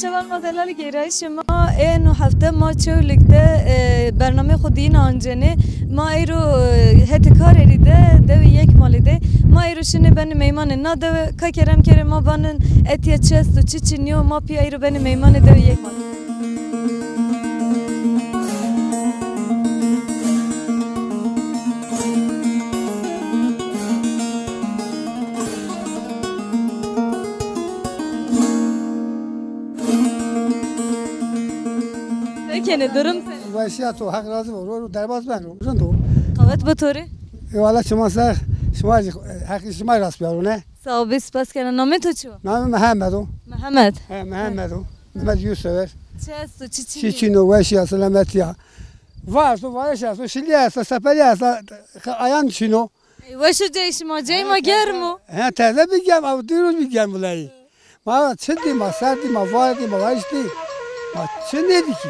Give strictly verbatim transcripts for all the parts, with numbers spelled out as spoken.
Şevan ma delalî, gêrayîşê ma ê no hefte ma Çewlîg de, e, bernameyê xo diyîne ancenê. Ma eyro, e, hetê Karerî de, dewê Yekmalî de. Ma eyro şinê benê meymanê na dewe. Ka kerem kerê ma vanin etya çi esto, çi çinî yo, ma pîya eyro benê meymanê dewê Yekmalî. Se kenê, durum se? Weşîya to, Heq razî bo. Ro ro derbaz beno. Rind o. Qewet bo to rê. Ewala şima ser, şima jî, Heqî şima rast biyaro ne? Sağ ol, biz spas kena. Namê to çi yo? Namê Mihemed o. Mihemed. He, Mihemed o. Mihemed Yusever. Çi esto, çi çinî? Çi çin o, weşîya, selametîya. Var esto, varış esto, şilî esto, seperî esto, ayan çin o. Ey, weş o cayê şima, cayê ma germ o. He, teze bî germ, ew di roj bî germ wilay. Ma çi dî, ma ser dî, ma var dî, ma varış dî. Ma çi nêdî kî?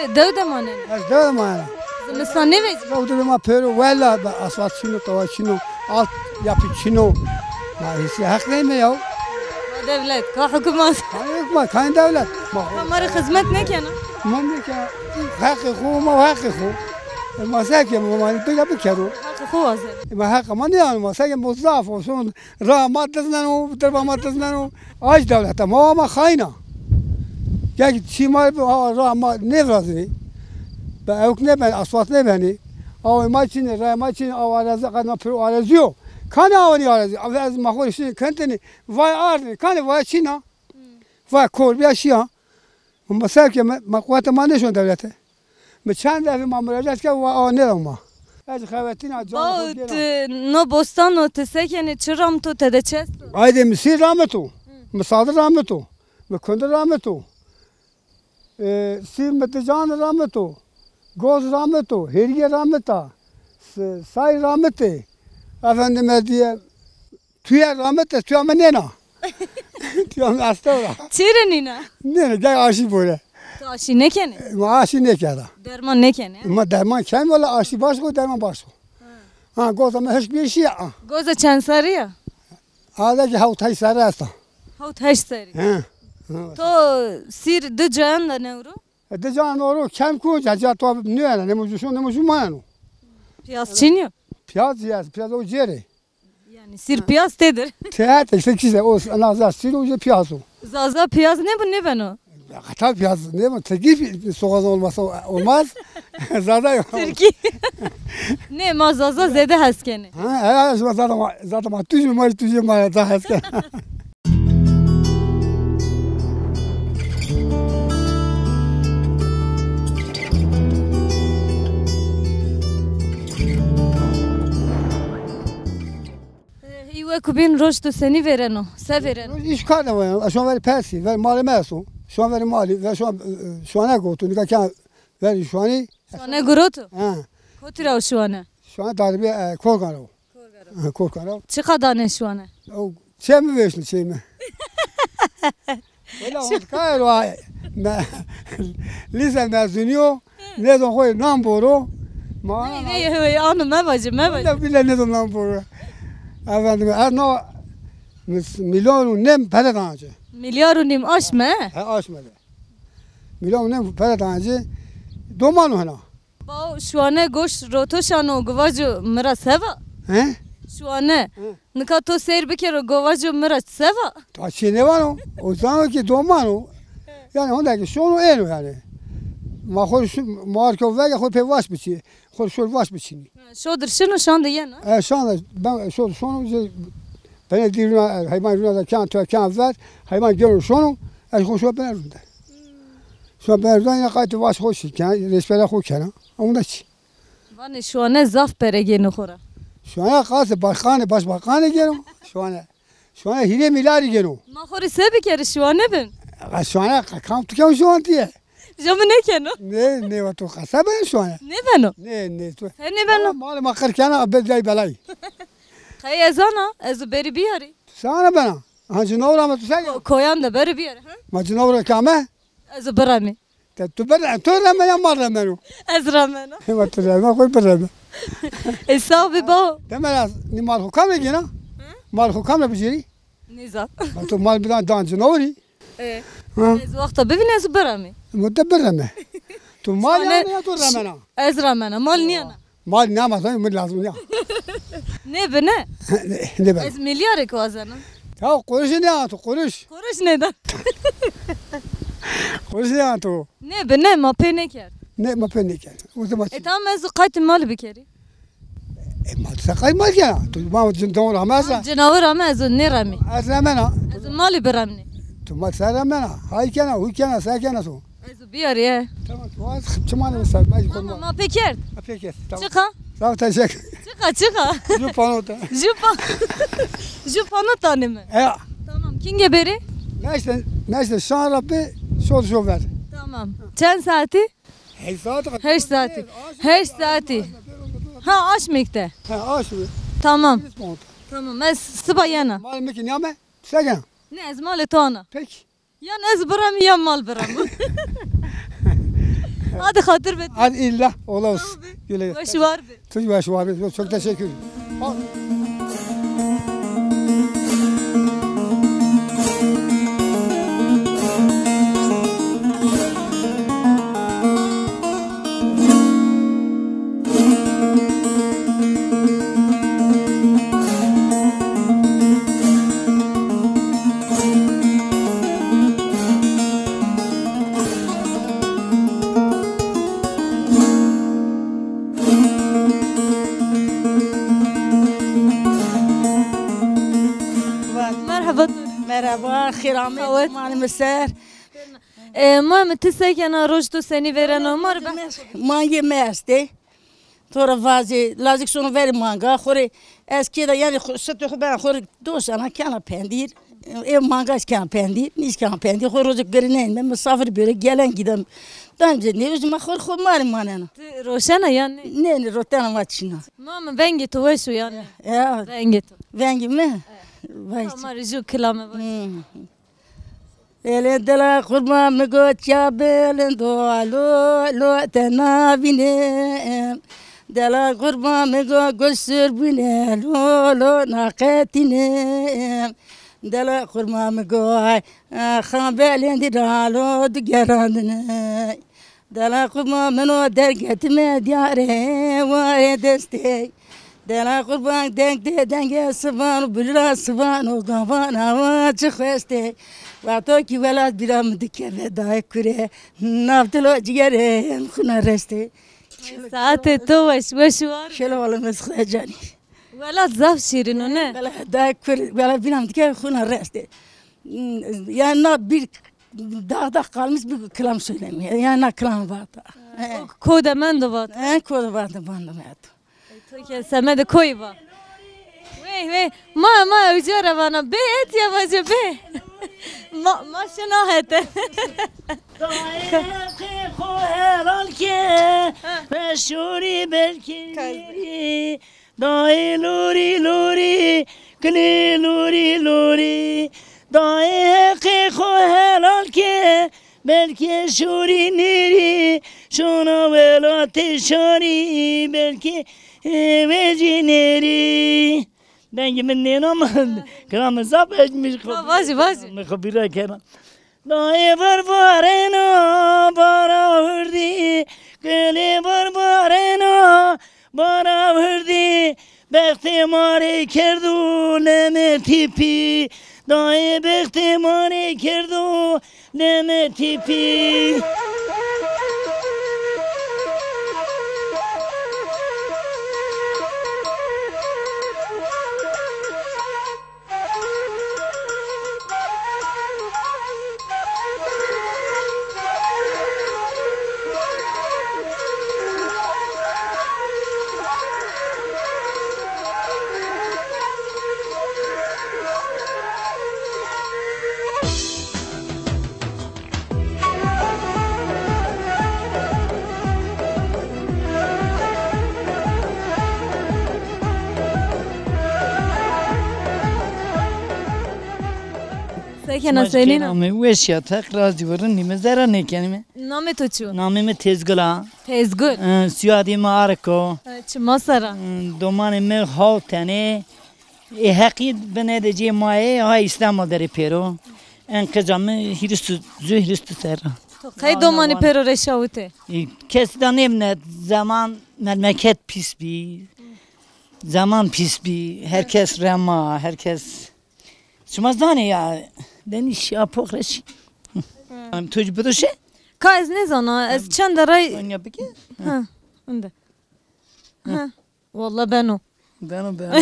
Ti dew de manena? Ez dew de manena. Zimistan nêvecî? Dew de ma pêro wela be, asfalt çin o, tawa çin o, alt yapı çin o. Ma hîsî heq neyme ya. Ka dewlet, ka hukmat. Ka hukmat, ka dewlet. Ma, ma rê xizmet nêkena? Ma nêkena. Heqê xo, ma heqê xo. E, ma se ke, ma, ma bîle bikero. Heqê xo wazenê. E, ma heqa ma nêano, ma se ke, ma zaf o, son ra ma dizneno, dirba ma dizneno. Aj dewlete, ma, ma xayîn a. Gel ki çî ma bi, ha, ra ma nêvirazinê. Be ewk nêbenê, asfalt nêbenê. Awê ma çin ê, rayê ma çin ê, aw arezi, qedma piro arezi yo. Kanê awenî arezi? Ave ez ma xo rê şinê kentinê, vay ardinê, kanê vay çin a? Vay kor bîya şîya. Ma ser ke, ma, ma quwete ma nêşon dewlete. Mi çend defî ma muracat kerd, wa awa nêda ma. Ez xebetîna, canê xo gêna. Ti no bostan o, ti se kenê, çi ramito, tede çi esto? Aydê mi sîr ramito. Mi sadir ramito. Mi kundi ramito. E, sîr mi dican ramito. Goz ramito. Hêrîye ramita. S-, say ramitê. Efendime diye, Tuye ramitê, tuya mi nêna. Tuya mi estewra. Çêrê nîna? Nêna, gel aşî bore. Tu aşî nêkenê? Ma aşî nêkerda. Derman nêkenê? Ma derman ken, wela aşî baş o, derman baş o. Ha, goza mi hişk bir şey ya. Goza çend serrî ya? Ada ki hewt heşt serrî esta. Hewt heşt serrî. He. To sîr di cayan de newro? E, di cayan oro kem ku, ca, ca to nêyena, nêmo ju şon, nêmo ju mayeno. Piyaz çin yo? Piyaz ya, piyaz o cêrê. Yani sir piyaz têdir. Têdir, işte kî de o, ana Zaza sir o, piyaz o. Zaza piyaz nêbo, nêbeno? Ya, qeta piyaz nêbo, tirkî pi-, soğan olmasa olmaz. Zaza yok. Tirkî. Nê, ma Zaza zêde hes kenê. Ha, ha, şima Zaza ma, Zaza ma, tujî ma, tujî ma da hes kenê. Hî weku bîn roj tu senî vêreno? Se vêreno? Roj îş kar de vêreno. Şuan verî persî, verî malê mi esto. Şuan verî malî, verî şuan, e, şuane gotu. Nika kî verî şuanî. Şuane gurotu? He. Kotî ra o şuane? Şuane darbiye, e, Korkan ra o. Korkan ra o. He, Korkan ra o. Çiqa danê şuane? O çê mi vêşno, çê mi. Wela hondka ero, me, lîse mezunî yo, nêzon xo rê nan boro. Ma ney, ney, hey, ano mevace, mevace. Wela bîle nêzon nan boro. Efendim, ez no mis-, milyon û nêm pere dana ci. Milyar û nîm aşme? He, aşme de. Milyon û nêm pere dana ci. Doman o hena. Bao, şuane goş roto şano, guvaco mi ra se va? He? Şuane. He. Nika to seyr bikero, guvaco mi ra se va? Ta çê nêvano. O zano ki doman o. Yanî honde ki şono êno yanî. Ma xo rê şu, ma arko vege xo pê vaş biçî. Xo rê şor vaş biçînî. Şodir şino, şande yeno? E, şande, ben şodir şono, ze-, bene dî runa, heywan runa da kân, to kân ver, heywan gelo şono, ez xo şo bene runda. Şima berdan ya qaytê vaş xo şî kena, rêsbera xo kena. Onda çi? Vanê şuane zaf pere gêno xo ra. Şuane qasê başkanê, başbakanê gêno. Şuane. Şuane hîrê mîlyarî gêno. Ma xo rê se bikerî, şuane bin? Qa şuane qa kam tu keno şuan tiye? Jo mi nêkeno. Nê, nê, wa tu qese ben şuane. Nêbeno? Nê, nê, tu. Se nêbeno? Malê ma qir kena, be day belay. Qey ez ana, ez o berî biyarî. Sana bena. Ha, cinawra ma tu se? Ko-, koyan de berî biyarî, ha? Ma cinawra kame? Ez û biremî. Te tu bir-, tu reme ya ma remeno? Ez remeno. Hema tu reme, xo bireme. E, sağ bi bao. Demel ez, nî mal xo kam re gêna? Hı? Mal xo kam re bicêrî? Nêza. Ma tu mal bidan dan cinawrî? E. Ha? Ez wexta bivîne ez biremî. Mı de bireme. Tu mal yani ya tu remena? Ez remena, mal niyana. Mal ne ama sen mı lazım ya. Ne bi ne? Ne be? Ez milyarek wazena. Ya konuş ne ya tu konuş. Konuş ne de? Konuş ne ya tu? Ne bi ne ma pê nekerd. Ne ma pê nekerd. O zaman. E tamam ez qayt mal bikerî. E, ma tu se qay mal kena. Tu ma cin don rameza. Cinawir ama ez nêremî. Ez remena. Ez malî biremnî. Tu ma se remena. Hay kena, hu kena, se kena tu. Ez biyarî ye. Tamam, tu az çimanê mi ser, ma. Tamam, ma pê kerd. Ma pê kerd, tamam. Çiqa? Sağ ol, teşekkür. Çiqa, çiqa? Ju panota. Ju pa-, ju panota ne mi? Ya. Tamam, kinge beri? Neşte, neşte şan Rabbi, şol şo ver. Tamam. Çend saati? Heşt saat. Heşt saati. Heşt saati. Ha, aşmekte. Ha, aşmekte. Tamam. Tamam, ez siba yena. Mal mekin ya me? Segen. Ne, ez malê to ana. Peki. Yan ez biram ya mal biram. Hadi xatir be. Hadi illa ola olsun. Güle güle. Başı var be. Çok başı var be. Çok teşekkür ederim. Merhaba. Merhaba, xêr amê. Qewet. Manê mi ser. E, ma mi ti se kena, roj to senî vêreno? Ma rê be. Mangê mi estê. To ra vazê, lazîk sono verê manga. Xo rê ez kêda, yanî xo, sitê xo bena xo rê dos ana kena pendîr. Ê manga ez kena pendîr, nîz kena pendîr. Xo rojek girînên, mi misafir bêro, gelen giden. Daim ze nêvizî ma xo rê xo ma rê manena. Ti roşena yan nê? Nê, nê, rotena ma çin a. Ma mi vengê to weş o yanî. Ya. Vengê to. Vengê mi? Vay. Ma rê ju kilame vay. Hmm. Elê dila qurban mi go çabe elê do alo alo te navîne. Dila qurban mi go gul surbîne lo lo naqetîne. Dila qurban mi go ay, ay, xabe elê dila lo du gerandine. Dela qurban min o dergetime diyare ware destê. Dela qurban deng de denge sivan û bira sivan o gavan awa çi xwestê. Vato ki welat bira mi dikeve daye kure. Navtilo cigere em xuna restê. Saetê to weş, weş û war. Şelo wala mi xwe canî. Welat zaf şîrin o ne? Welat daye kure, welat bira mi dikeve xuna restê. Yani na bir dağda kalmış bir kelam söylemiyor. Yani na kelam vardı. O ko de mendo vat. He, ko de vardı, mendo vardı. To ke semedê koyî va. Wey, wey. Ma, ma uca ra vana. Bê, et ya vace bê. Ma, ma şina hete. Dayê xo helal ke, ve şorî belkî. Dayê lorî lorî, kinê lorî lorî. Dayê heqê xo helal ke, belkê şorî nêrî, şona welatê şarî, belkê vecî nêrî. Dengê mi nêna mi, kira mi zaf ecmîş xo. Ha, vajî, vajî. Mi xo bîra kena. Dayê vir varena bara hurdî, gulê vir varena bara hurdî. Bextê ma rê kerdo leme tîpî. Dayê bextê ma rê kerdo leme tîpî. Se kena Senîna? Namê weş ya, teq razî virin nîme zerre nêkenîme. Namê to çi yo? Namê mi Tezgul a. Tezgul. E, suyadê mi Arik o. E, çima sera? E, domanê mi Hawtenê. Ê heqî binê de cê ma yê, ha Îslamol derê pêro. En qeca mi hîris û, zû hîris û serra. To qey domanî pêro reşawite? E, kes da nêvnet, zaman, memleket pîs bî. Zaman pîs bî. Herkes rema, herkes. Şima zanê ya, denîş ya poxreş. Em to jî bido şe? Ka ez nêzana, ez çend ray. Anya bike. Ha, inde. Ha. Walla beno. Beno, beno.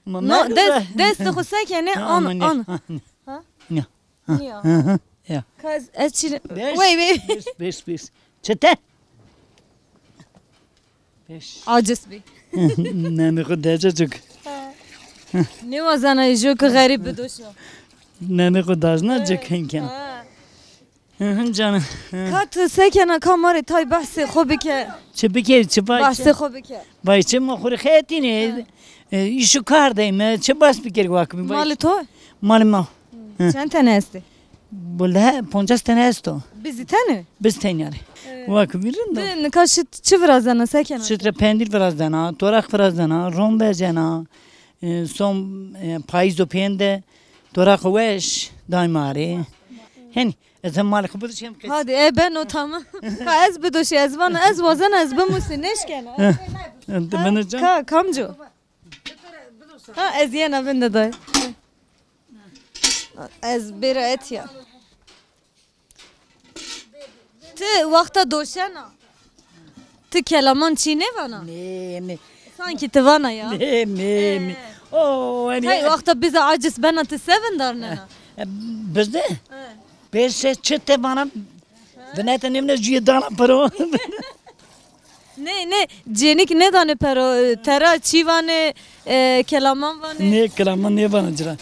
Ma no, merdû dest, be. Destê xo se kenê, ya, an, ama ne, an. Ha, ne. Ha? Ya. Ha. Nîya. Hı hı. Ya. Kaz, ez çi... Beş. Wey, wey. Beş, beş, beş. Çete? Beş. Aciz bî. Nemê xo dece cik. Ha. Nêwazena jo ki xerîb bido şo. Nemê xo dajna cik hin kena. Ha. Hı hı, canım. Hı. Ka tu se kena, ka ma rê tay behsê xo bike. Çi bike, çi vay, çi? Behsê xo bike. Vay, çi ma xo rê xeyetîne. Hı. E, îş û kar deyme, çi behs biker wakimî, vay. Malê to? Malê ma. Hı. Hı. Çend tene estê? Bule, poncas tene esto. Bizî tene? Biz tenya rê. E, wakimî rind o. Ti nika şit çi virazena, se kena? Şit rê pendîr virazena, toraq virazena, ron vecena. E, son, e, payîzo pênde, toraqo weş, dayma rê. Henî. Ez hem malê xo bido şi hem qesî. Hadi, e, beno, tamam. Ka ez bido şi, ez vana, ez wazena, ez bimusî, nêşkena. Heh. Ha, beno can. Ka, kamco? Ha, ez yena vinde dayê. Ez bêra etya. Ti wexta doşena, ti kelaman çî nêvana? Nê, nê. Sankî ti vana ya. Nê, nê, nê. Ee. O, enî. Tay wexta biza aciz bena, ti se vindarnena? E, e, bizde? He. Pêr se çi te vana? Vinete nêmne juyê dana piro. Nê, nê, cênik nêdanê pero, e, tera çî vanê, e, kelaman vanê. Nê, kelaman nêvana ci ra.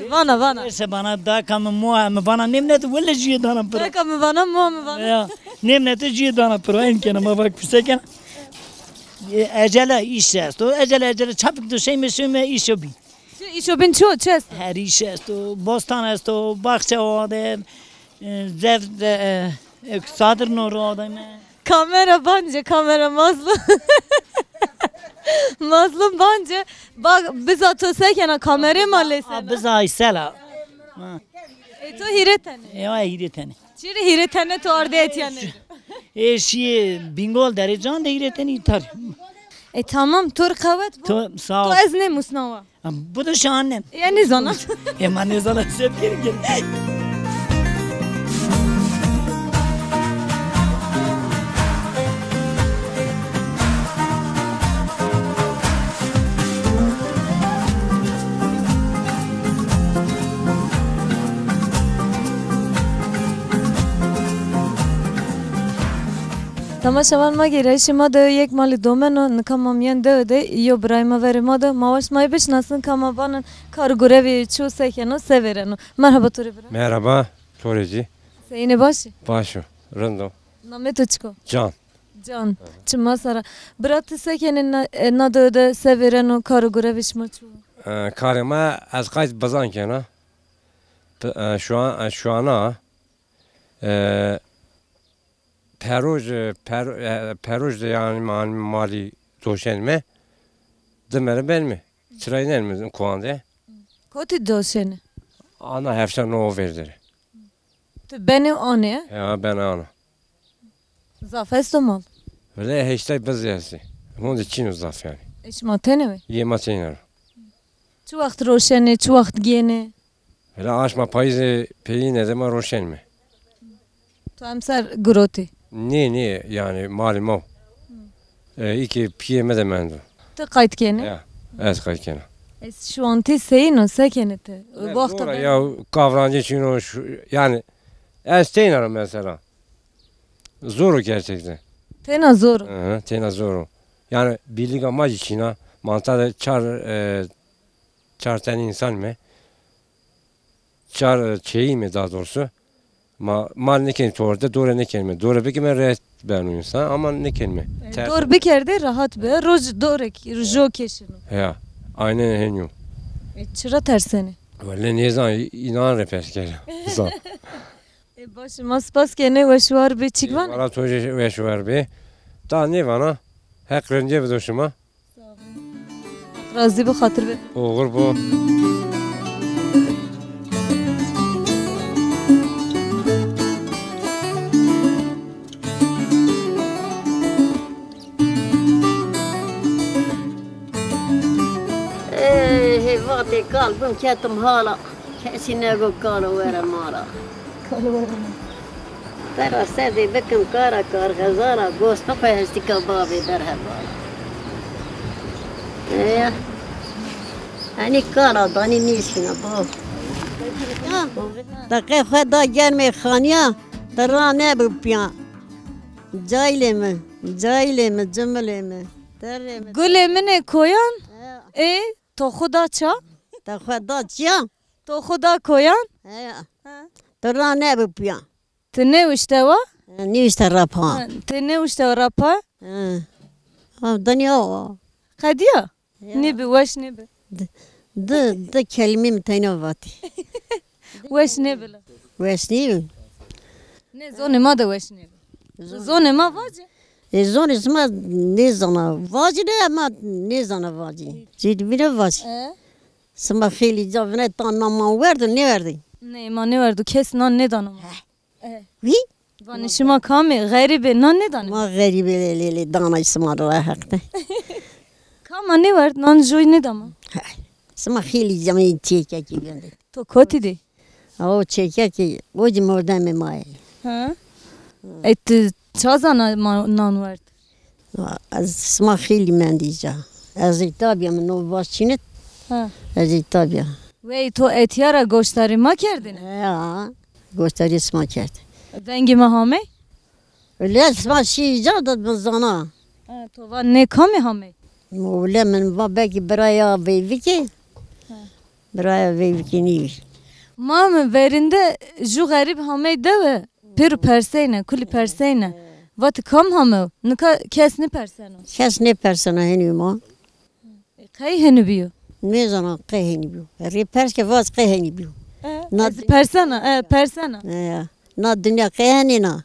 Vana, vana. Ese bana da ka mi moa mi vana nêmnete wele juyê dana piro. Da ka mi vana moa mi vana. Ya, nêmnete juyê dana piro. En kena ma vak pise kena. E, ecele îş esto. Ecele, ecele çapik do şeyme şeyme îşo bî. Çi îşo bin çi o, çi esto? Her îş esto. Bostan esto, baxçe o de, e, zev de, e, e, sadir no ro de me. Kamera bence, kamera Mazlum. Mazlum bence. Bak, biza to se kena, kamerê ma lê sena. Biza Aysela. Ha. E, to hîrê tene. E, ay hîrê tene. Çirê hîrê tene to arde etiyane. E, şiyê Bingol derê can de hîrê tene îtar. E, tamam, to rê qewet bo. To, sağ ol. To ez nêmusnawa. Ha, bu da şahane. Ya nêzana. E, ma nêzana, se bikir ki. Temaşevan ma, gêrayîşê ma de yek malî domen o, nika ma mîyan dewe de yo birayê ma verê ma de, ma waşt ma yê bişinasin, ka ma vanin kar û gurevê çi o, se keno, se vêreno. Merheba to rê bira. Merheba, to rê zî. Seyînê, baş î? Baş o, rind o. Namê to çik o? Can. Can. Hı hı. Çima sara. Bira, ti se kenê na, e, na dewe de, se vêreno, kar û gurevê şima çi o? E, karê ma, ez qayt bizan kena. Bi-, e, şu an, e, şu ana, e, peroj, e, per-, e, peroj de yanî ma-, malî doşenme, dimere benme. Çirayî nenme kowan de. Kotî doşenê? Ana hefşa no verdere. Ti benê anê? Ya, ben ana. Zaf esto mal? Vele heştay biz estê. Honde çin o zaf yanî. E, şima tenê we? Yê ma tenê ro. Çi wext roşenê, çi wext gênê? Vele aşma payîzê peyîne de ma roşenme. To emser girotî? Nê, nê, yanî malê ma o. E, î ke pîyê mi de mendo. Ti qayt kenê? Ya, ez qayt kena. Ez şu an ti seyîn o, se kenê ti? Ya, wexta zor o, ben ya, kavrancî çin o, şu, yanî, ez teyna ro mesela. Zor o gerçekten. Teyna zor o? Hı hı, teyna zor o. Yanî, birlîga ma jî çin a, mantığa de çar, e, çar tane însan me. Çar, e, çeyî me daha doğrusu. Ma, mal nêkenîme torde, dore nêkenîme. Dore bikîme rehet beno însan, ama nêkenîme. E, dor bikerdê rehat bi. Roj dorek, jo keşino. Ya, aynen henî yo. E, çira tersenê? Wele nêzan, înan rê pers kera. Zan. E, baş, ma spas kenê, weş û war bê, çik vanê? Wala to jî weş û war bê. Daha nêvana, Heq rincê bido şima. Razî bo, xatir be. Oxir bo. Album ketim hala. Kesî nego kalo were mala. Kalo were mala. Tera serdê bikim kara karxezara, gost bixwe hestîka bavê berhevala. Eya. Henî kala danî nîşkîna bo. Deqe xwe da germê xaniya, ti ra nebû piya. Caylê mi, caylê mi, cimilê mi, derrê mi. Gulê min ê koyan, ê, to xwu da ça? Te xwe da çiya? To xwu da koyan? Heya. Ha. Tu ra nebû piya. Ti nêwişte wa? Ha, nêwişte ra pa. Ha, ti nêwişte ra pa? Ha. Ha, dinya wa. Qediya? Ya. Nêbi, weş nêbi. Di, di, di kelîmê mi teyna vatî. Weş nêbi la. Weş nêbi. Ne zonê ma de weş nêbi. Zonê ma vace. E, zonê sima nêzana vacîne, ma nêzana vacî. Cêdî bîne vacî. E? Sima xeylî ca vine ta nan man werdo, nêwerdî? Nê, ma nêwerdo, kes nan nêdano ma. Heh. E. Wî? Vanê şima kamê xerîbê nan nêdanê? Ma xerîbê lê, lê, lê, danay sima ra heq de. Kama nêwerd, nan joy nêda ma? Heh. Sima xeylî ca mi çêkekî vende. To kotî de? Aw çêkekî, o cî mordemê ma yê. Ha? E, ti ça zana ma nan werd? Ez sima xeylî mendî ca. Ez ê tabîya, mi no vaj çînit. Ha. Ez ê tabîya. Wey, to etîya ra goşdarî ma kerdêne? Ya, goşdarî sima kerd. Vengê ma hamey? Lê sima şî ca de mi zana. Ha, to va nê kamê hamey? Wile min va belkî biraya Veyvikê. Ha. Biraya Veyvikê nîvî. Ma mi verînde ju xerîb hamey dewe. Pêro perseyne, kulî perseyne. Vatî kam hamew? Nika kes nêperseno. Kes nêperseno henî ma. E, qey henî bîyo? Nêzana qey henî bîyo. Rê pers ke vaz qey henî bîyo. E, na ez persena, e, persena. E, ya. Na dinya qey henî na.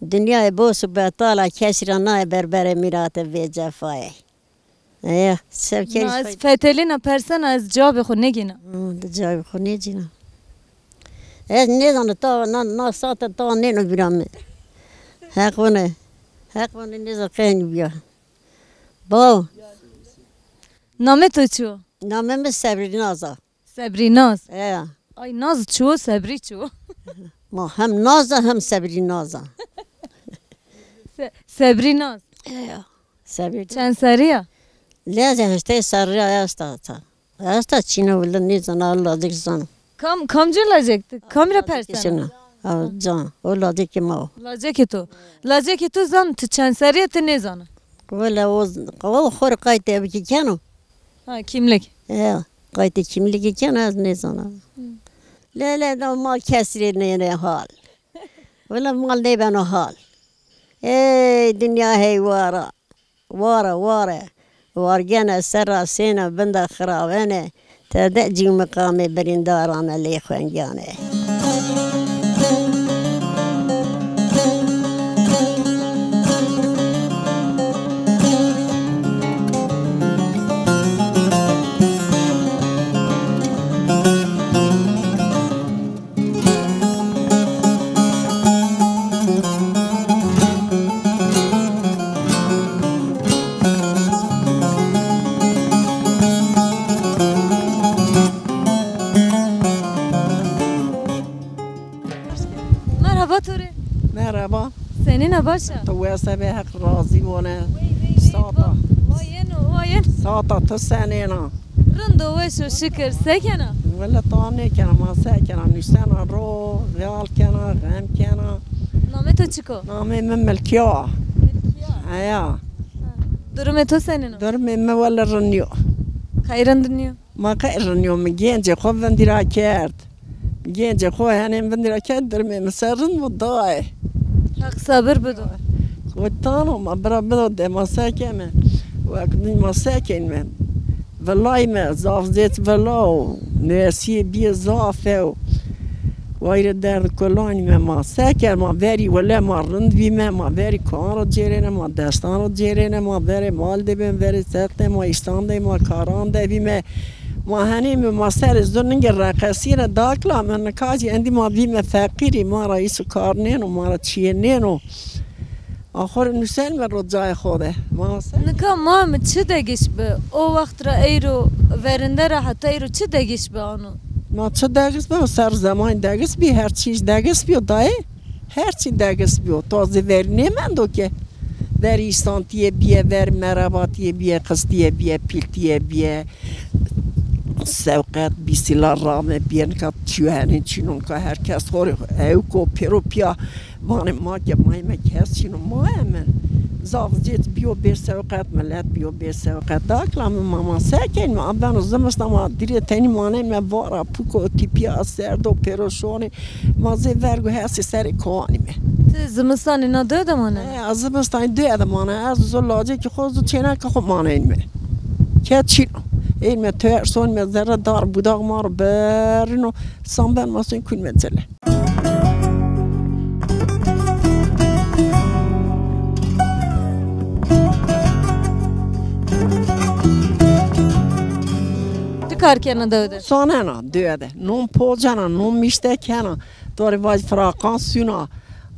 Dinyayê bos û betal a, kesî ra naye berberê mîrate vê cefayê. Eya, sevkerî. Na ez fetelîna persena, ez cewabê xo nêgêna. Hı, di cewabê xo nêcîna. Ez nêzana ta na, na sate ta nêno vîra mi. Heq vone. Heq vone nêza qenî bîya. Baw. Namê to çi yo? Namê mi Sebrînaz a. Sebrînaz. Eya. Ay, Naz çi wo, Sebrî çi wo? Ma hem Naz a hem Sebrînaz a. Se-, Sebrînaz. Eya. Sebrî. Çend serrî ya? Lezê heştay serrî ya esta ta. Esta çîna wile nêzana, lacek zana. Kam, kamci lacek? Ti kamî ra persena? Lacek şina. Ha, can. O lacekê ma o. Lacekê to. Lacekê to zan, ti çend serrî ya ti nêzana? Wele o, o xo rê qaytê evikî keno. Ha, kîmlik. E, qaytê kîmlikî keno, ez nêzana. Hı. Lele da mal kesî rê nênê hal. Wele mal nêbeno hal. Ey dinya hey wara. Ware, ware, wargene serra sêne, vinda xiravene, tede cî miqamê birîndarane lê xwengyane. Merhaba to rê. Merhaba. Senîn a, baş a? Tu wes ebe, Heq razî bone. Wey, wey, wey, sata. Wa, wa yeno, wa yeno. Sata tu senîn a? Rind o, weş o, şikir. Se kena? Wele ta nêkena, ma se kena? Nusena ro, xeyal kena, xem kena. Namê to çik o? Namê mi Milkîya. Milkîya. Heya. Ha. Durumê to senîn o? Durumê mi wele rind nîyo. Qey rind nîyo? Ma qey rind nîyo, mi gencê xo vindî ra kerd. Gencê xo henên vindî ra kerd, durumê mi ser rind bo daye. Heq sabir bido. Wetano ma bira bido de ma se keme. Wek din ma se kenme. Vilay mi zaf zêt vila o. Nêsîyê bîye zaf ew. Wayre derd kulanîme ma. Se ker ma verî wele ma rind vîme, ma verî koan ro cêrêne, ma destan ro cêrêne, ma verê mal de bîme, verê set de, ma îştan de, ma karan de vîme. Ma henî mi ma serê zû ningê reqesîne dakla mi nika zî endî ma vîme feqîrî, ma ra îsu kar nêno, ma ra çîyê nêno. Axo rê nusenîme ro cayê xo de. Ma se? Nika ma mi çi degiş bi? O wext ra eyro verinde ra heta eyro çi degiş bi ano? Ma çi degiş bi? Ser zemanî degiş bî, her çî degiş bîyo dayê. Her çî degiş bîyo. To zî verî nêmendo ke. Verî îsantîye bîye, verî merebatîye bîye, qistîye bîye, pîltîye bîye. Sewqet bî, sîla rame bîye, nika çîyo henên çîno, nika her kes xo rê ewk o, pêro pîya. Vanê ma ke mayme kes çîno, ma eme. Zaf zêt bîyo bêsewqet, milet bîyo bêsewqet. Dakla mi ma, ma se kenîme? A beno zimistan ma dirê tenî manenîme, vara, puko, tîpîya, serdo, pêro şonê. Ma zê verg û hesê serê kowanîme. Ti zimistanê na dewe de manena? E, ez zimistanê dewe de manena. Ez zû lacekî xo zû çêneka xo manenîme. Ke çîno. Ênîme tewer sonîme zerre, dar budağ ma ro berrîno. Samben ma sonî kunîme cile. Ti kar kena dewe de? Sanena dewe de. Non pocena, non mişte kena. To rê vacî firaqan sûna.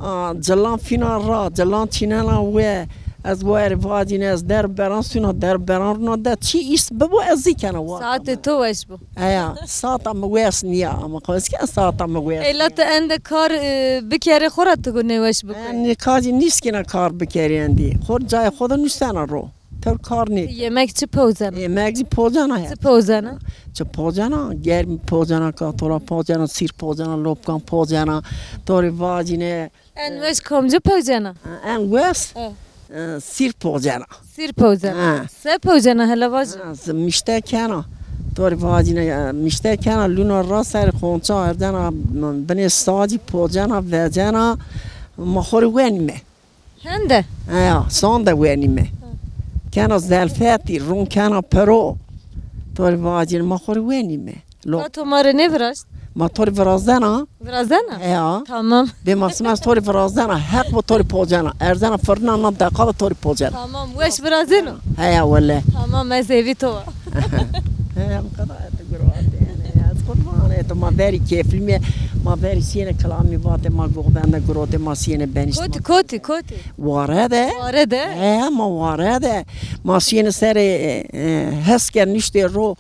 A, cilan fîna ra, cilan çînena we. Ez wayerê vacîne, ez der beran sûna, der beran rûna de. Çi îs bibo ez zî kena wa. Saetê to weş bo. Eya, saeta mi wes nîya ama. Qo ez kena saeta mi wes nîya. Ê la ti ende kar, e, bikerê xo ra ti go nêweş bikuyê? E, nika zî nîskena kar bikerî endî. Xo cayê xo de nusena ro. Tewr kar nê. Yemek çi powzena? Yemek zî powzena ya. Çi powzena? Çi powzena? Germî powzena, katola powzena, sîr powzena, lopkan powzena. To rê vacîne. En weş kamci powzena? En weş? E. E, sîr powzena. Sîr powzena. Ha. Se powzena hele vajî? Ha, z-, mişte kena. To rê vacîne, e, mişte kena, lûna ra serê xonça erdena, binê sacî powzena, vecena, ma xo rê wenîme. Hende? Eya, son de wenîme. Kena zelfetî, rûn kena piro. To rê vacîne, ma xo rê wenîme. Lo- Ka to ma rê nêviraşt? Ma to rê virazena. Virazena? Eya. Tamam. Bê ma sima ez to rê virazena. Heq bo to rê pocena. Erzena firna, na deqa de to rê pocena. Tamam, weş virazeno. Heya wele. Tamam, ez hêvî to wa. He, em qeda et gurate, yanî, ez qurban et, ma verî kêflî me, ma verî sîyene kilamî vate, ma govende gurote, ma sîyene benîşt. Kotî, ma kotî, kotî? Ware de. Ware de? He, ma ware de. Ma sîyene serê, e, e, heske niştê ro,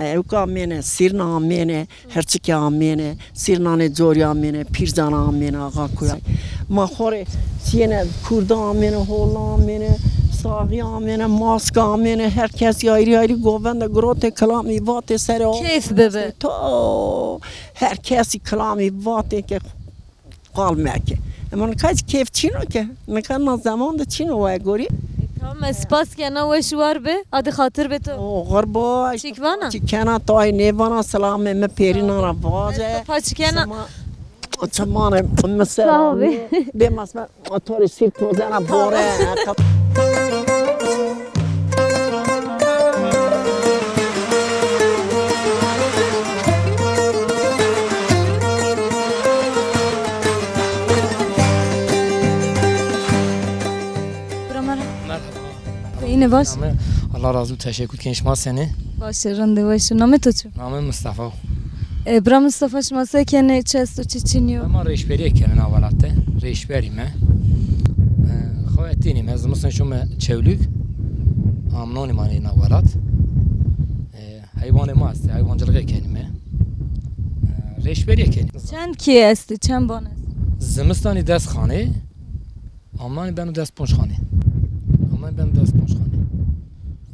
e, ewka amêne, sîrna amêne. Herçike amêne, sîrnanê corî amêne, pîrzana amêne, axa kuya. Ma xo rê sîyene kurda amêne, hola amêne, saxî amêne, maska amêne, her kesî ayrî ayrî govende, girotê kilamî vatê serê o. Keyf bibi. To her kesî kilamî vatê ke qal meke. Ema nika zî keyf çin o ke. Nika na zeman de çin o, we gorî. E, tamam, ez spas kena, weş û war be. Adî xatir be to. Oxir bo. Çik vana? Çik kena, to ay nêvana, selamê mi pêrînan ra vace. Ez to paç kena. Çimanê mi ser. Sağ ol. Bê masme, to rê sîr pozena bore. Bira merhaba. Merhaba. Yine baş. Name, Allah razı olsun, teşekkür ederim. Şima senî? Baş, rind, weş. Name to çi? Name Mustafa. E, bira Mustafa, şima se kenê, çi esto, çi çinî yo? Ma rêşberîye kenê na welat de. Rêşberî me. E, xo etînî me, zimistan şûme Çewlîg. Amnonî ma nê na welat. E, heywanê ma estê, heywancilixê kenîme. E, rêşberîye kenî. Çend kî estê, çend ban estê? Zimistanî des xanê, amnanî beno des ponc xanê. Amnanî beno des ponc xanê.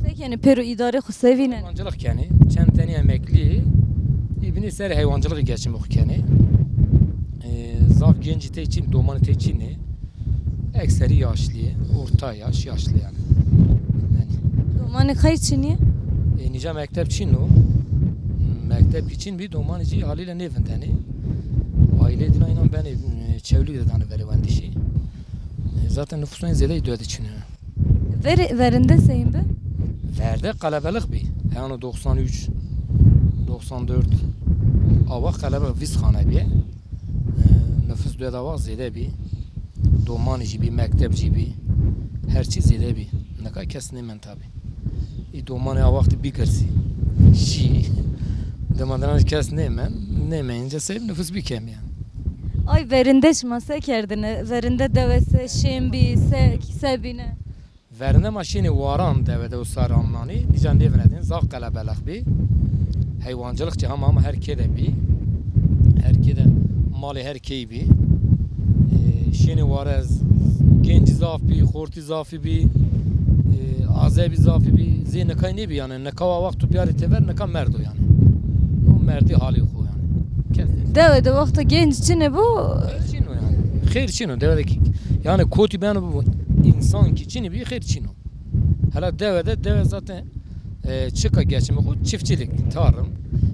Se kenê, pêro îdarê xo se vînenê? Heywancilix kenê, çend tenî emeklî yê, îbinî serê heywancilixî geçimê xo kenê. E, zaf gencî tey çin, domanî tey çin ê. Ekserî yaşlî yê, orta yaş, yaşlî yanî. Yanî. Domanî qey çin ê? E, nîca mekteb çin o. Mekteb kî çin bî, domanî jî halîle nêvindenê. Aîleyê dîna înan benê, e, Çewlîg de danê verê wendişî. E, zaten nufusûn zêde dewe de çin o. Verê, verinde seyîn bi? Verde qelebelix bî. Heyano doksan üç, doksan dört. A wext qelebelix vîst xane bîye. E, nifus dewe de a wext zêde bî. Domanî jî bî, mekteb jî bî. Her çî zêde bî. Nika kes nêmend tabî. Î domanê a wextî bî girsî. Şî. Dima dina kes nêmend, nêmeyince sey nifus bî kemî yanî. Ay verinde şima se kerdine? Verinde dewe se şên bî, se, se bîne? Verinde ma şînê waran dewe de û sar amnanî. Nîca nêvinetîn, zaf qelebelex bî. Heywancılık çi hema hema her kê de bî. Her kê de malê her key bî. E, şînê ware z-, gencî zaf bî, xortî zafî bî, e, azebî zafî bî. Zê nikay nêbî yanî. Nika wa wext tu biyarî tever, nika merdo yanî. No merdî halê xo yanî. Kes. Dewe de wexto genc çinê bo? Xêr çin o yanî. Xêr çin o. Dewe de ki, yanî kotî beno bu, însan ki çinî bî, xêr çin o. Hela dewe de, dewe zaten, e, çika geçimi xo çiftçilik, tarım.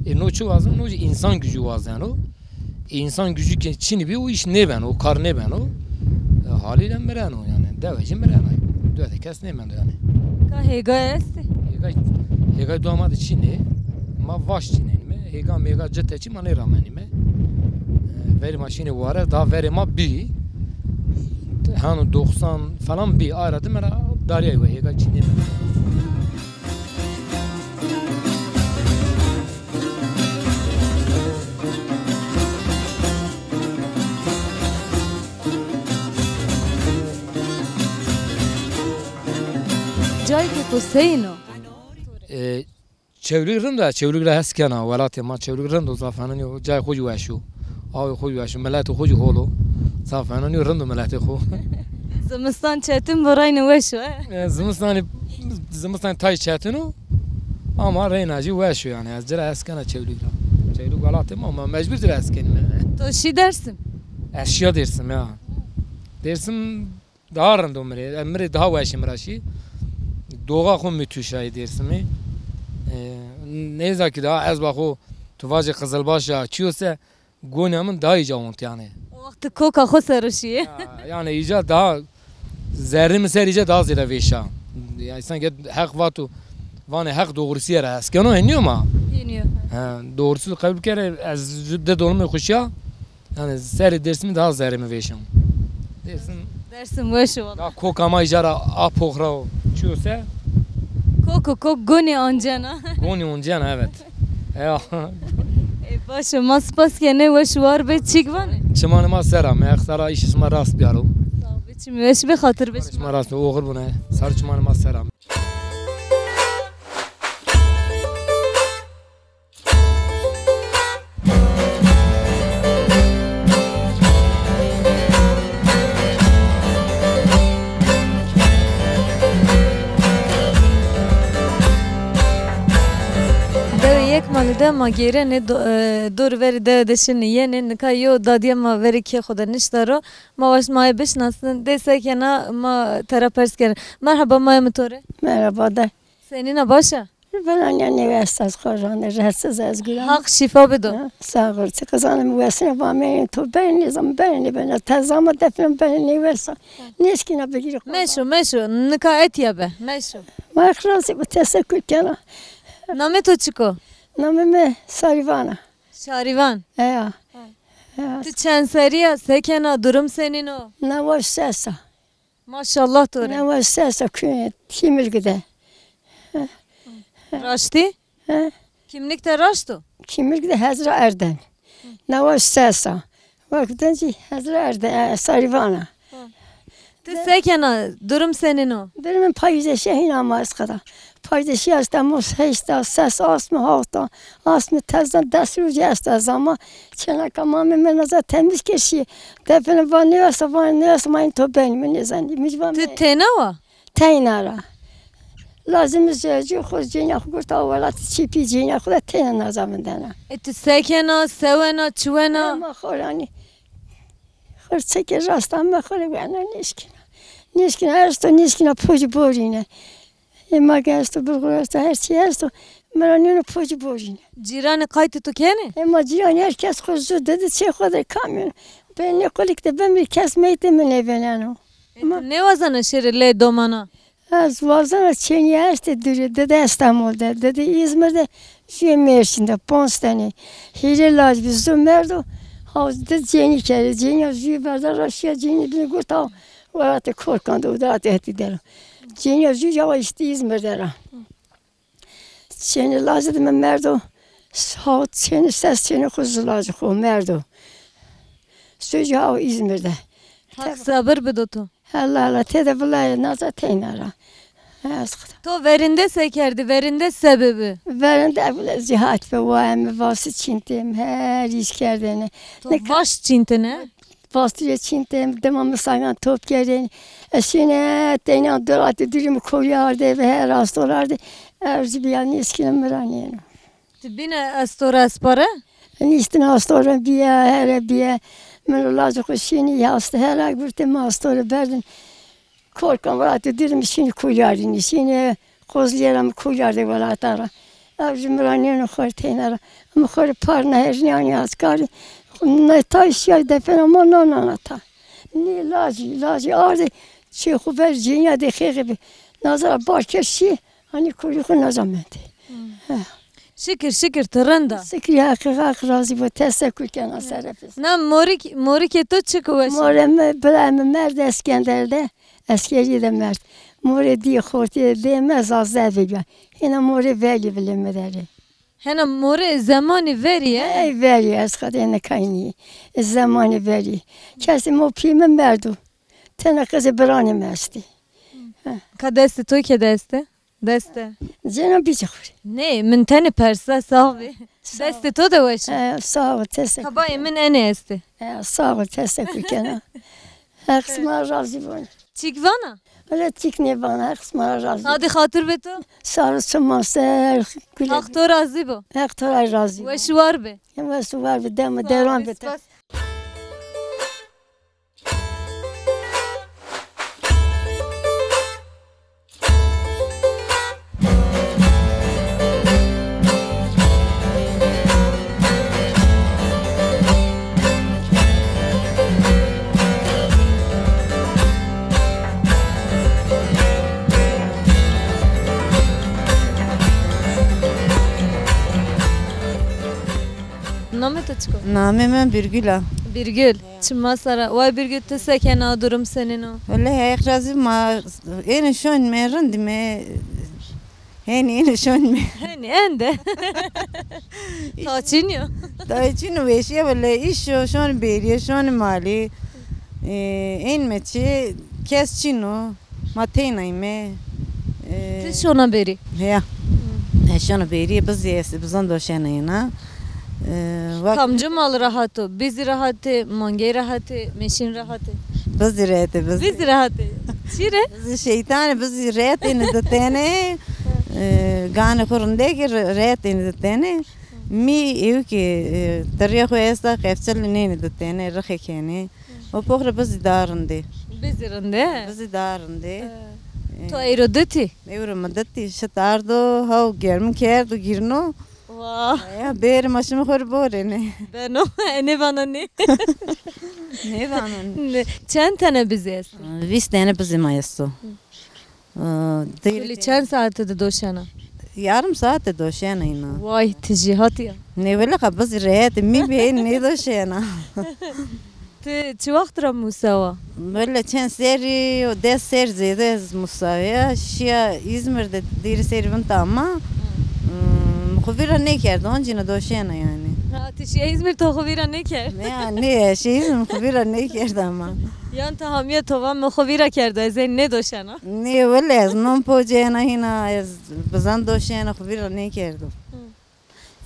E, no çi wazeno? No jî însan gücü wazeno. E, însan gücü ki çinî bî, o îş nêbeno, o kar nêbeno. E, halîle mireno yanî. Dewe jî mireno. Dewe de kes nêmendo yanî. Ka hêgay estê? Hêgay, hêgay dua ma de çinê. Ma vaş çinenîme. Hêga mêga cite çi ma nêramenîme. E, verî ma şînê ware, daha verê ma bî. Hano doksan falan bî. Ara dime ra darîyay we, hêga çinê me. Cayê keko seyîn o? E, Çewlîg rind o, Çewlîg ra hes kena, welatê ma Çewlîg rind o, zaf henenî yo, cayê xo jî weş o. Awê xo jî weş o, miletê xo jî hol o. Zaf henenî yo, rind o miletê xo. Zimistan çetin bo, reyna weş o, he? E, zimistanî, zimistan tay çetin o, ama reyna jî weş o yanî. Ez ci ra hes kena Çewlîg ra. Çewlîg welatê ma, ma mecbur ci ra hes kenîme. To şî Dêrsim? Ez şîya Dêrsim ya. Dêrsim daha rind o mi rê. E, mi rê daha weş ê mi ra şî. Doğa xo mi tu şayî Dêrsimî. E, neyza ki daha ez ba xo tu vajê Qizilbaş a, çi yo se, gonîya min daha îca ont yanî. O wext koka xo ser o şîyê. Ya, yanî îca daha zerrê mi ser îca daha zêde vêşa. Ya, însan ke Heq vato, vanê Heq doğrusîye ra hes keno, hênî yo ma? Hênî yo. He, doğrusu qebul kere, ez ju di dolumê xo şîya. Yanî serê Dêrsimî daha zerrê mi vêşeno. Dêrsim. Dêrsim weş o wela. Ya koka ma îca ra a poxra o. Çi yo se? Kok û kok gonî oncena. Gonî oncena, evet. Ya. E, baş o, ma spas kenê, weş û war bê, çik vanê? Çimanê ma ser ame, Heq sera îşê şima rast biyaro. Sağ ol, çimê weş bê, xatir bê şima. Şima rast bê, oxir bone. Ser çimanê ma ser ame. Dewê Yekmanî de ma gêrenê do-, e, dor verî dewe de şinê yenê. Nika yo dadîya ma verê kê xo de nişta ro. Ma waşt ma ê bişinasin. Dê se kena, ma tera pers kerin. Merheba, ma ê mi to rê. Merhaba de. Senîn a, baş a? Vana nêwes ez xo rane, rahatsiz ez guran. Haq şîfa bido. Ha, sağ ol. Ti qizanê mi wesine va meyên to benê, nêzan benê, nêbenê. Tezama defne benê, nêwes a. Nêşkîna bigîrî xo. Meşo, meşo. Nika etya be. Meşo. Ma ixlasî bi teşekkür kena. Namê to çik o? Namê mi Sarîvan a. Şarîvan. Eya. Ha. Eya. Ti çend serî ya? Se kena? Durum senîn o? Newa û ses a. Maşallah to rê. Newa û ses a, kü-, Kîmilg de. Raştî? He? Kîmlik de raşt o? Kîmilg de Hezra Erden. Newa û ses a. Wek dencî Hezra Erden, e, Sarîvan a. Ti se kena? Durum senîn o? Durumê mi payîzê şehîn ama ez qeda. Payîzê şîya Estemol heşta, ses asmî hawta, asmî tezan des rojî esta ez ama çêneka mamê mi naza temîz kerd şî. Define va nêwesa, va nêwesa, ma ên to benîme, nêzanî. Mi va ti têna wa? Teyna ra. Lazim zewecî xo, cênîya xo gurta welatî çêpî, cênîya xo de teyna naza vindena. E ti se kena, se wena, çi wena? Ma xo ra nî. Xirçekê rasta me xo rê wena nêşkîna. Nêşkîna esto, nêşkîna pocî borîne. Ê ma ke esto, bulgur esto, her çî esto. Mi ra nêno pocî borîne. Cîranê qaytê to kenê? Ê ma cîranî her kes xo zu didi çê xo de kamyon. Benê qulik de bimrî kes meytê mi nêvêneno. E, ti nêwazena şêrê lê domana? Ez wazena çênîye estê dûrî, dide Estemol de, dide Îzmir de, jûyê Mêrsîn de, ponc tenê. Hîrê lac bî, zu merdo, ha di cênî kerê, cênîya jûyê verda ra şîya cênî bînî gurta welatê Korkan de, welatê Hetî der o. Cênîya jû ya îşte Îzmir der a. Çênê lacê de mi merdo, hawt çênê, ses çênê xo zu lacê xo merdo. Sojî ha o Îzmîr de. Haq sabir bido to. Hela hela tede vila naza teyna ra. Ez xida. To verinde se kerdî? Verinde sebebi? Verinde vila zî hat bi, waye mi vasi çîntêm, her îş kerdêne. To vaş çîntêne? Vastî rê çîntêm, dima mi sangan top kerdêne. Ez şîne teyna dolatî dûrî mi kolî ardê ve her astor ardê. Erzî bîya nêskîne mi ra nêno. Ti bîne estora espare? Nîştine astore bîye, here bîye. Min û lacê xo şînî, hasta hera gurtê mi astore berdin. Korkan welatî dîrî mi şînî kulyarînî, şînî kozlîye ra mi kulyardê welata ra. Ev jî mi ra nêno xo rê teyna ra. Mi xo rê par neherînî anî askarî. Ne tay şîyay defena ma na nana ta. Nê lacî, lacî ardê çê xo ver cênîya de xêxê bi. Nazara bar kerd şî. Hanî kurî xo naza mendê. Hmm. He. Şikir, şikir, ti rind a. Şikir, Heqî, Heq razî bo, teşekur kena serefî. Na morîk, morîkê to çik o weş? Morê mi, birayê mi merd Eskender de, eskerîye de merd. Morê dî xortî dê mi zazde bîya. Hîna morê velî vilê mi der ê. Hena morê zemanî verî ye? Ey verî, ez xadê nikaynî. Zemanî verî. Kesê mo pî mi merdo. Tena qizê biranê mi estê. He. Ka destê to ke de estê? Deste. Cêna bîcê xo rê. Nê, min tenê persa, sax bî. Sağ ol. Destê to de weş. E, sağ ol, teşekkür. Kabayê min enê estê. E, sağ ol, teşekkür kena. Heq sima razî bo. Çik vana? Öyle çik nêvana, Heq sima razî bo. Hadî xatir be to. Sağ ol, sima ser. Heq to razî bo. Heq to ra razî bo. Weş û war be. Weş û war be, dema deran be. Spas. Namê to çik o? Namê mi Birgül a. Birgül. Çima sara. Way Birgül, ti se kena, durum senên o? Wele Heq razî, ma ênê şonîme, rindîme. Henî ênê şonîme. Henî ende. Ta çin yo. Ta çin o, weşîye wele îş o, şonî bêrîye, şonî malî. E, ênme çi, kes çin o. Ma teyna îme. E, ti şona bêrî? Heya. Hı. E, şona bêrî, bizî estê, bizan doşena yena. E, wak- Kamci mal rehat o? Bizî rehat ê, mangey rehat ê, mêşîn rehat ê? Bizî rehet ê, bizî. Bizî rehat ê. Çi rê? Bizî şeytan ê, bizî rehet ênê di tenê. E, ganê xo rindek ê, re-, rehet ênê di tenê. Mî ewkê, e, tirîya xo esta, qefçil nênê di tenê, rixê kenê. O poxre bizî daha rindê. Bizî rindê? Bizî daha rindê. He. E, to eyro ditî? Ewro mi ditî, şit ardo, haw germin kerdo, gîrno. Wah. Ya bêrê ma şima xo rê borênê. Beno, enê vana nê. Nêvano nê. Nê. Çend tene bizî esto? Vîst tene bizî ma esto. Hı. Kulî çend saete de doşena? Yarım saate doşena îna. Way, ti jî hatîya. Nê wele, qa bizî rehet ê, mî bê nêdoşena. Ti çi wext ra musawa? Wele çend serrî, o des serr zêde ez musawa ya. Şîya Îzmîr de dêrî serrî vinta ama, hmm, xo vîra nêkerdo, oncîne doşena yanî. Ha, ti şîya Îzmîr, to xo vîra nêkerd? Ya, nê, şîya Îzmîr, xo vîra nêkerd ama. Yan ti hamîye to va mi xo vîra kerdo, ez ê nêdoşena? Nê, wele ez non pocena hîna, ez bizan doşena, xo vîra nêkerdo. Hı.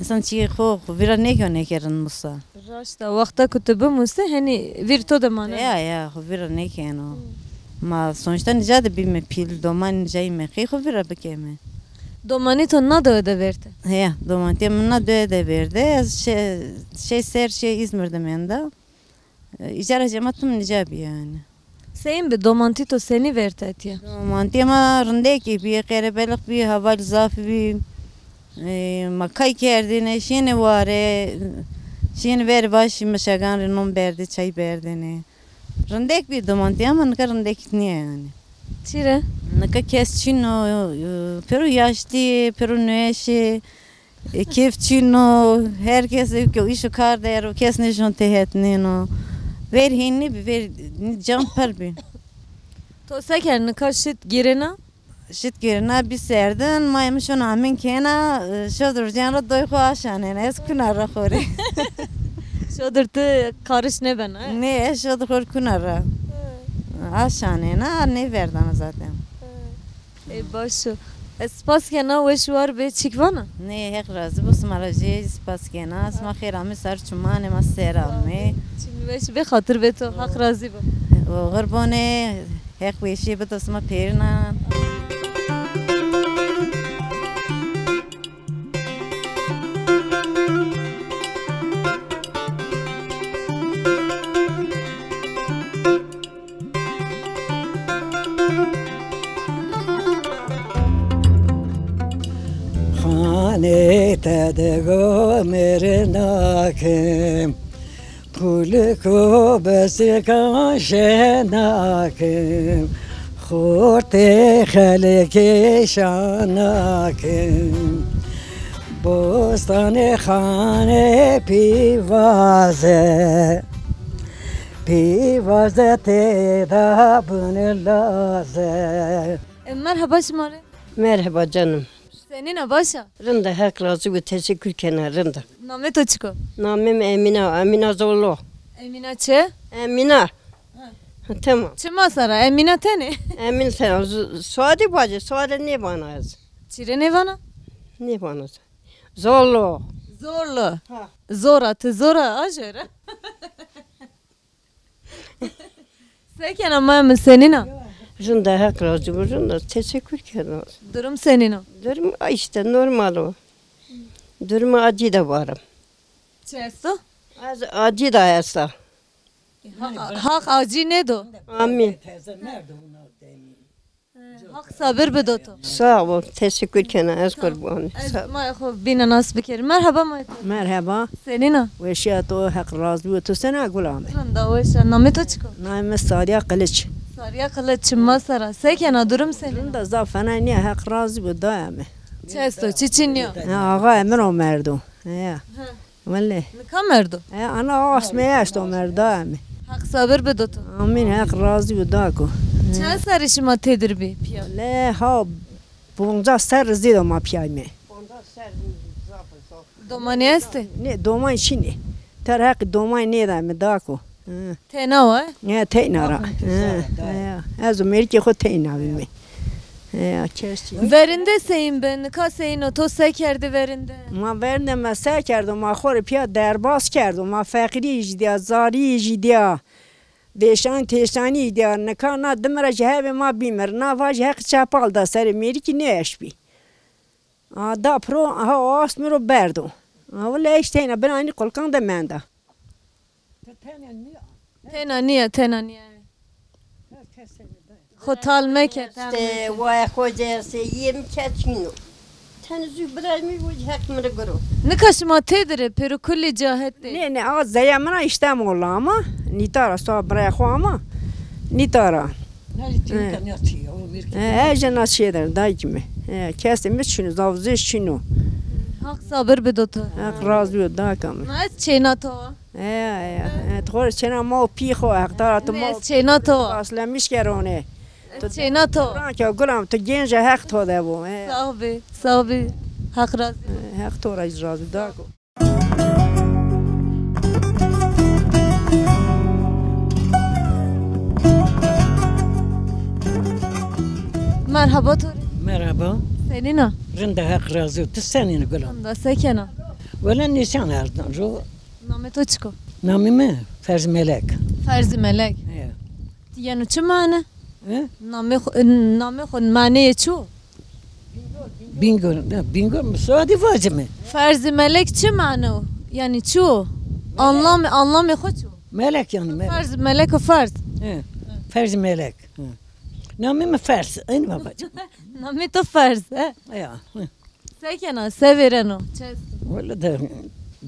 Însan çîyê xo, xo vîra nêkeno, nêkero musa. Raşt a, wexta ku tu bimusî, henî vîr to de maneno. Ya, ya, xo vîra nêkeno. Hı. Ma sonuçta nica de bîme pîl, domanî nicayîme, qey xo vîra bikeme? Domanî to na dewe de vêrte? Heya, domantîya mi na dewe de vêrde. Ez şe-, şey serr, şey Îzmîr de menda. E, îcara cema tim nica bî yanî. Seyîn bi, domantî to senî vêrte etîya? Domantîya ma rindekî bî, qerebelix bî, heval zaf bî. E, ma kay kerdêne, şîyêne ware, şîyêne verê vaşî mişegan rê non berdê, çay berdêne. Rindek bî domantîya ma, nika rindekî nîya yanî. Çi rê? Nika kes çin o, e, pêro yaşlî yê, pêro nêweş ê. E, kêf çin o, her kes ewke îş û kar der o, kes nêşon têhetnêno. Ver hîn nêbî, ver can pir bî. To se kerd, nika şit girêna? Şit girêna, bî serdin, mayê mi şona amîn kena, e, şo durcen ra doy xo aşanena, ez kuna ra xo rê. Çodir ti qariş nêbena, e? Nê, ez çodir xo rê kuna ra. Hı. Aşanêna, nêverdana zaten. Hı. Ê, baş o. Ez spas kena, weş û war bê, çik vana? Nê, Heq razî bo, sima ra jî spas kena. Sima xêr amê, sar çimanê ma ser amê. Çimî weş bê, xatir bê to. Heq razî bo. Oxir bonê, Heq weşîye bido sima pêrinan. Xanê te de go merinakim, pulik û besikan şenakim, xortê xelkê şanakim. Bostanê xanê pîvaze, pîvaze têda bini laze. E, merheba şima rê. Merheba canım. Senîn a, baş a? Rind a, Heq razî bo, teşekkür kena, rind a. Namê to çik o? Namê mi Emîna, Emîna Zorlu. Emîna çi? Emîna. Ha. Ha, tamam. Çima sera? Emîna tenê? Emîna tenê. Z-, soyadî vacê, soyadî nêvana ez. Çi rê nêvana? Nêvana. Zorlu. Zorlu. Ha. Zor a, ti zor a, a jêre. Se kena maya mi, senîn a? Rind a, Heq razî bo, rind a. Teşekkür kena. Durum senîn o? Durum, a, işte normal o. Durum acî de varim. Çi esto? Ez acî de esta. Ha-, Haq acî nêdo. Amîn. Haq sabir bido to. Sağ ol, teşekkür kena, ez qurbanî. Ez maya xo bîne nas bikerî. Merheba maya to. Merheba. Senîn a? Weşîya to, Heq razî bo. To sena gula mi? Rind a, weş a. Namê to çik o? Namê mi Sariya Kılıç. Sariya Kılıç, çima sera. Se kena, durum senîn a? Rind a, zaf fena nîya, Heq razî bo, daya mi. Çi esto, çi çin nîya? Ha, axa Emir o merdo. Ya. Hı. Wele. Nika merdo? E, ana asmeye eşto merda mi. Heq sabir bido to. Amîn, Heq razî bo dako. Çend serrî şima têdir bî pîya? Le ha, poncas serrî zêde ma pîyayme. Domanî estê? Nê, doman çinê. Ter heqî doman nêdayme dako. Hı. Têna wa? Ya, teyna ra. Hı, ya. Ez û mêrikê xo teyna bîme. Ya, kes çi. Verinde seyîn bi, nika seyîn o, to se kerdî verinde? Ma verinde ma se kerdo, ma xo rê pîya derbas kerdo, ma feqîrî jî dîya, zarî jî dîya, vêşan têşanî jî dîya, nika na dime ra jî hebê ma bîmir, na va jî Heq çepal da serê mêrikî nêeşbî. A, da piro, aha, o ast mi ro berdo. A, wele eşt teyna binanî qulkan de menda. Tena nîya. Tena nîya, tena nîya. Xo tal meke, tal meke. Wa xo cê se yê mi kes çin o. Tenê zû birayê mi, o Heq mi rê guro. Nika şima têdir ê, pêro kulî ca hetê? Nê, nê, a zeya min a Îstemol ama. Nîta ra, sa birayê xo ama. Nîta ra. He, he, jena çêder, dayikî mi. He, kesê mi çin o, zaf zêş çin o. Haq sabir bido to. Haq razî bo, dayika mi. Ma ez çêna to wa. He, he, he, to xo rê çêna ma û pî xo, Heq dara to ma û pî xo. Ez çêna to wa. Aslemiş kerone. Ez çêna to. Ranke gulam, to gênc a, Heq to de bo. He. Sax bî, sax bî. Heq razî bo. He, Heq to ra razî bo, dayiko. Merhaba to rê. Merhaba. Senîn a? Rind a, Heq razî bo. Ti senîn a gulam? Rind a, se kena? Wele nîşan erdan ro. Namê to çik o? Namê mi Ferzî Melek. Ferzî Melek. He. Ti yeno çi mane? He? Namê xo, namê xo maneyê çi o? Bingöl, ne, Bingöl mü? Soyadî vacime. Ferzî Melek çi mane o? Yanî çi o? Anlamê, anlamê xo çi o? Melek yanî, melek. Ferz, melek o, ferz. He. Ferzî Melek. He. Namê mi Ferz. Aynî babacığım. Namê to Ferz, he? Ya. He. Se kena, se vêreno? Çi esto? Wele de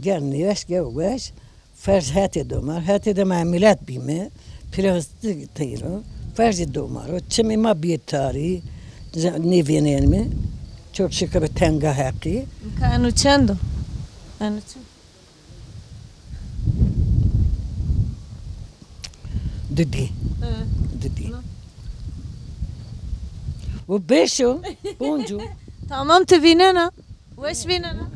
gel nêweş, gel weş. Ferz hetê domar, hetê de ma milet bîme, plastik teyro, ferzî domar o, çimê ma bîyê tarî, nêvênenme, çok şükür tenga heqî. Ka eno çend o? Eno çend? Dudî. Hı. Dudî. O beş o, boncu. Tamam, ti vînena. Weş vînena?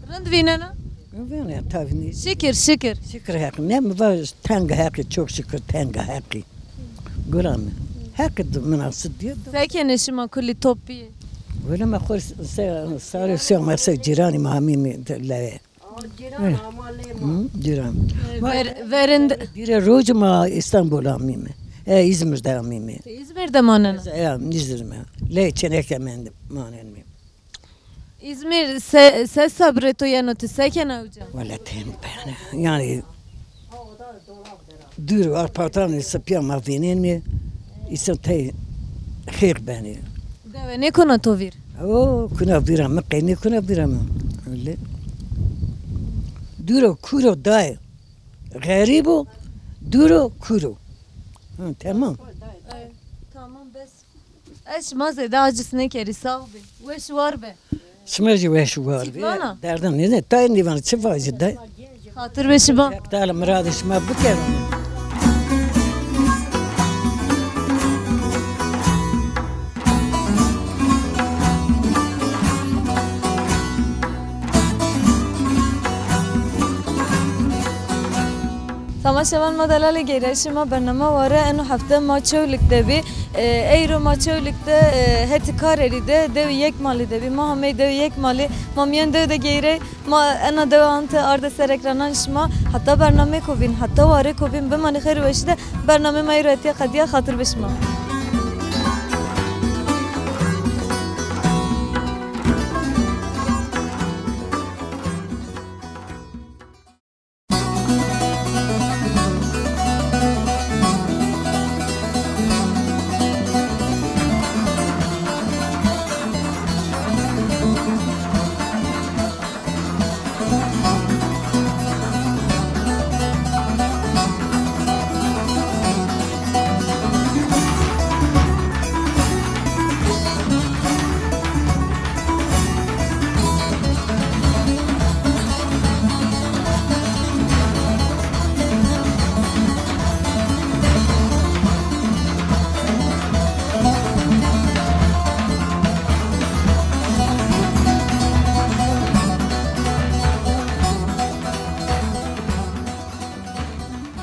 Rind vînena? Vene tavini. Şikir, şikir. Şikir Heqî. Ne mi va teng Heqî, çok şükür teng Heqî. Gura mi. Heqî de minasib diye. Se kenê şima kulî top bîyê? Wele ma xo se, sarê se ma se cîranî ma hamî mi de leye. Cîran ama lê ma. Hı, cîran. Ver, verinde. Bire roj ma İstanbul amîme. E, İzmir'de amîme. Ti İzmir'de manena? E, İzmir'de. Le çeneke mende manen mi. İzmir se, se sabrê to yeno, ti se kena uca? Wele tem bene. Yani dûr arpatan sipya ma vînenê, îsan tey xêr benê. Dewe nêkona to vîr? O, kuna vîra mi, qey nêkuna vîra mi. Öyle. Dûr o, kûr o dayê. Xerîb o, dûr o, kûr o. Ha, tamam. Tamam, bes. Ez şima zêde aciz nêkerî, sağ bê. Weş û war be. Şima jî weş û war be. Çik vana? Derdim nêde, tayê nîvan çi vajî de. Xatir be şima. Heq Teala miradê şima bikero. Temaşevan ma delalê, geyrayîşê ma bernama ware eno hefte ma Çewlîg de bî. E, eyro ma Çewlîg de, e, hetê Karerî de dewê Yekmalî de bî. Ma hamey dewê Yekmalî, ma mîyan dew de geyrey. Ma ena dewe ante arde ser ekrananê şima. Heta bernameyêko bîn, heta warêko bîn, bimanê xêr û weşî de. Bernameyê ma eyro etîya qedîya, xatir be şima.